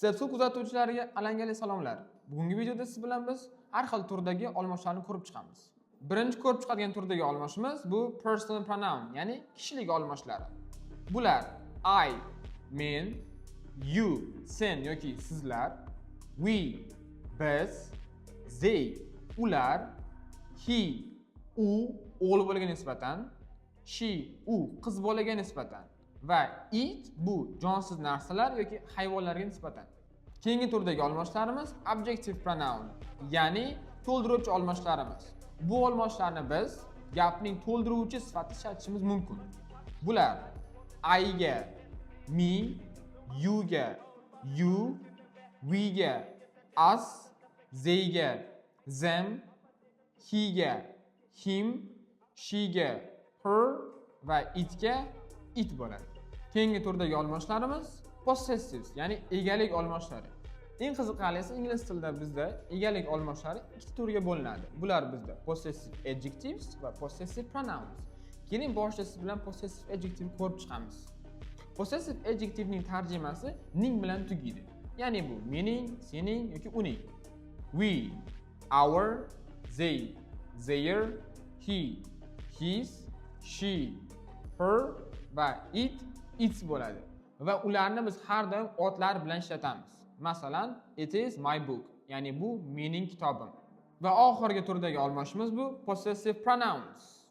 Stepschool kuzatuvchilariga alangali salomlar. Bugungi videoda siz bilan biz har xil turdagi olmoshlarni ko'rib chiqamiz. Birinchi ko'rib chiqadigan turdagi olmoshimiz bu personal pronoun, ya'ni kishilik olmoshlari. Bular I, men, you, sen yoki sizlar, we, biz, they, ular, he, u, o'g'il bolaga nisbatan, she, u, qiz bolaga nisbatan va it bu jonsiz narsalar yoki hayvonlarga nisbatan. Keyingi turdagi olmoshlarimiz objective pronoun, ya'ni to'ldiruvchi olmoshlarimiz. Bu olmoshlarni biz gapning to'ldiruvchi sifatida ishlatishimiz mumkin. Bular I ga me, you ga you, we ga us, they ga them, he ga him, she ga her va it ga it bo'ladi. Keyingi turdagi olmoshlarimiz possessives, ya'ni egalik olmoshlari. Eng qiziqarlisi, ingliz tilida bizda egalik olmoshlari ikkita turga bo'linadi. Bular bizda possessive adjectives va possessive pronouns. Keling, boshida siz bilan possessive adjective ko'rib chiqamiz. Possessive adjectivening tarjimasi ning bilan tugaydi. Ya'ni bu mening, sening yoki uning. We, our, they, their, he, his, she, her va it, its bo'ladi. Va ularni biz har doim otlar bilan ishlatamiz. Masalan, "It is my book", ya'ni bu mening kitobim. Va oxirgi turdagi olmoshimiz bu possessive pronouns.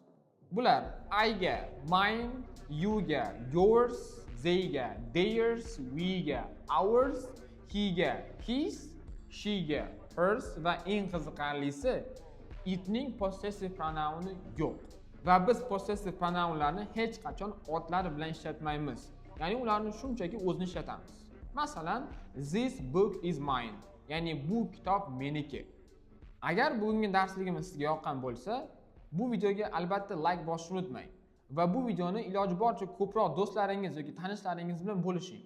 Bular I ga mine, you ga yours, they ga theirs, we ga ours, he ga his, she ga hers va eng qiziqarlisi, itning possessive pronouni yo'q. Va biz possessive pronounlarni hech qachon otlar bilan ishlatmaymiz. Ya'ni ularni shunchaki o'zini ishlatamiz. Masalan, "This book is mine", ya'ni bu kitob meniki. Agar bugungi darsligimiz sizga yoqqan bo'lsa, bu videoga albatta like bosishni unutmang va bu videoni iloji boricha ko'proq do'stlaringiz yoki tanishlaringiz bilan bo'lishing.